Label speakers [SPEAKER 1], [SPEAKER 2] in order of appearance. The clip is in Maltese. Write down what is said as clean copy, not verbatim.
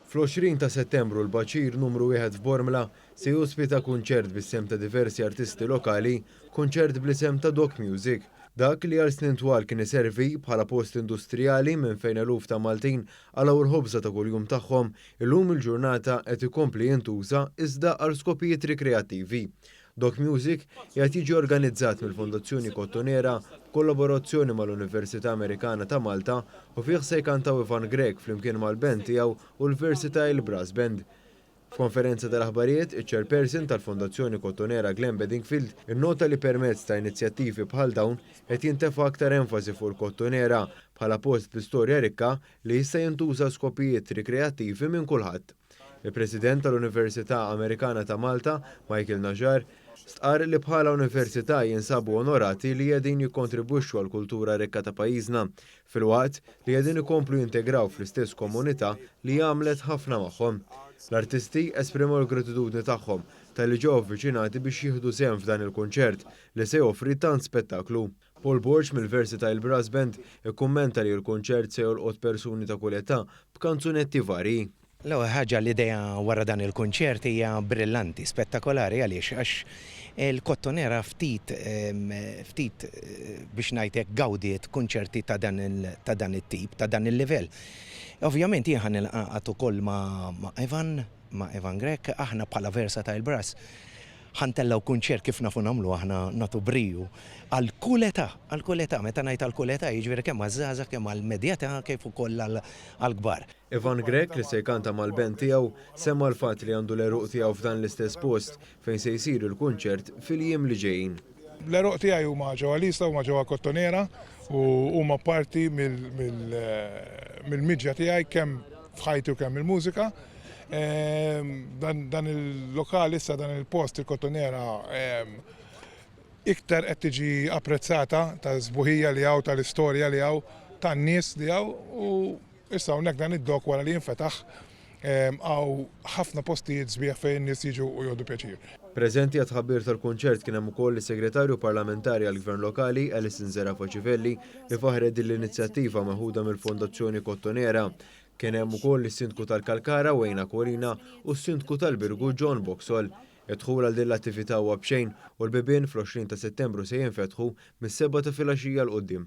[SPEAKER 1] Fl-20 ta' Settembru l-Baċir Numru Wieħed f'Bormla se jospita kunċert bis-sehem ta' diversi artisti lokali, kunċert bl-isem ta' Doc Music. Dak li għal snin twal kien iservi bħala post industrijali minn fejn eluf ta' Maltin qalgħu l-ħobża ta' kuljum tagħhom, illum il-ġurnata qed ikompli jintuża iżda għal skopijiet rikreattivi. Doc Music qiegħed jiġi organizzat mill-Fondazzjoni Kottonera b'kollaborazzjoni mal-Università Amerikana ta' Malta u fih se jkantaw Ivan Grech flimkien mal-band tiegħu u l-Versatile Brass Band. F'konferenza tal-aħbarijiet, iċ-Chairperson tal-Fondazzjoni Kottonera Glenn Bedingfield innota li permezz ta' inizjattivi bħal dawn qed jintefa' aktar enfasi fuq il-Kottonera bħala post bi storja rikka li jista' jintuża għal skopijiet rikreattivi minn kulħadd. Il-President tal-Università Amerikana ta' Malta, Michael Najar, stqarr li bħala università jinsabu onorati li qegħdin jikkontribwixxu għall-kultura rikka ta' pajjiżna, filwaqt li qegħdin ikomplu jintegraw fl-istess komunità li għamlet ħafna magħhom. L-artisti esprimew il-gratitudni tagħhom talli ġew avviċinati biex jieħdu sehem f'dan il-kunċert li se joffri tant spettaklu. Paul Borg mill-Versatile Brass Band ikkummenta li l-kunċert se jolqot persuni ta' kull età b'kanzunetti varji.
[SPEAKER 2] L-ewwel ħaġa l-idea wara dan il-kunċert hija brillanti, spettakolari għaliex għax il-Kottonera ftit ftit biex ngħid hekk gawdiet kunċerti ta' dan ta' dan it-tip, ta' dan il-livell. Ovvjament jien ħa nilqaqgħad ukoll ma' ma' Evan, ma' Evan Grech, aħna bħala Versatile Brass ħa ntellgħu kunċert kif nafu nagħmlu aħna nagħtu briju għal kull età, għal kull età, meta ngħid għal kull età jiġifieri kemm għaż-żgħażagħ, kemm għall-medja età kif ukoll għall-kbar.
[SPEAKER 1] Ivan Grech, li se jkanta mal-band tiegħu, semma l-fatt li għandu l-għeruq tiegħu f'dan l-istess post fejn se jsir il-kunċert fil-jiem li ġejjin.
[SPEAKER 3] L-għeruq tiegħi huma ġewwa l-Isla, huma ġewwa Kottonera u huma parti mill-miġja tiegħi kemm f'ħajti u kemm il-mużika. Dan il-lokal issa dan il-post il-Kottonera iktar qed tiġi apprezzata tas-sbuħija li hawn, tal-istorja li hawn, tan-nies li hawn u Issa hawnhekk dan id-dok wara li jinfetaħ hawn ħafna postijiet sbieħ fejn in-nies jiġu u jieħdu pjaċir.
[SPEAKER 1] Preżenti għat-tħabbir tal-kunċert kien hemm ukoll is-Segretarju Parlamentari għall-Gvern Lokali Alison Zerafa Civelli li faħħret din l-inizjattiva meħuda mill-Fondazzjoni Kottonera. Kien hemm ukoll is-Sindku tal-Kalkara Wayne Aquilina u s-Sindku tal-Birgu John Boxall. Id-dħul għal din l-attività huwa b'xejn u l-bibien fl-20 ta' Settembru se jinfetħu mis-sebgħa ta' filgħaxija 'l quddiem.